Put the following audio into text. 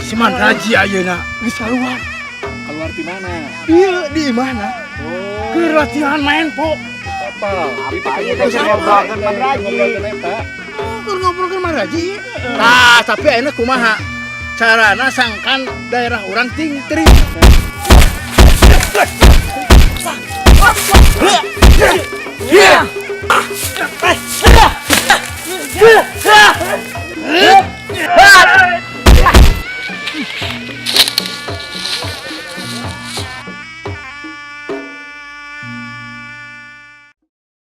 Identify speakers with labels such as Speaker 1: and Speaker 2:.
Speaker 1: Si Mandraji ayeuna geus keluar.
Speaker 2: Keluar di mana?
Speaker 1: Iya, di mana?
Speaker 2: Oh,
Speaker 1: Keur latihan main po.
Speaker 2: Apa? Itu
Speaker 3: Apa
Speaker 2: kan
Speaker 3: ieu
Speaker 2: kita
Speaker 3: teh ngobrolkeun Mandraji?
Speaker 2: Ngobrolkeun eta.
Speaker 1: Oh, keur ngobrolkeun Mandraji. Nah, tapi ayeuna kumaha? Carana sangkan daerah urang tingtring.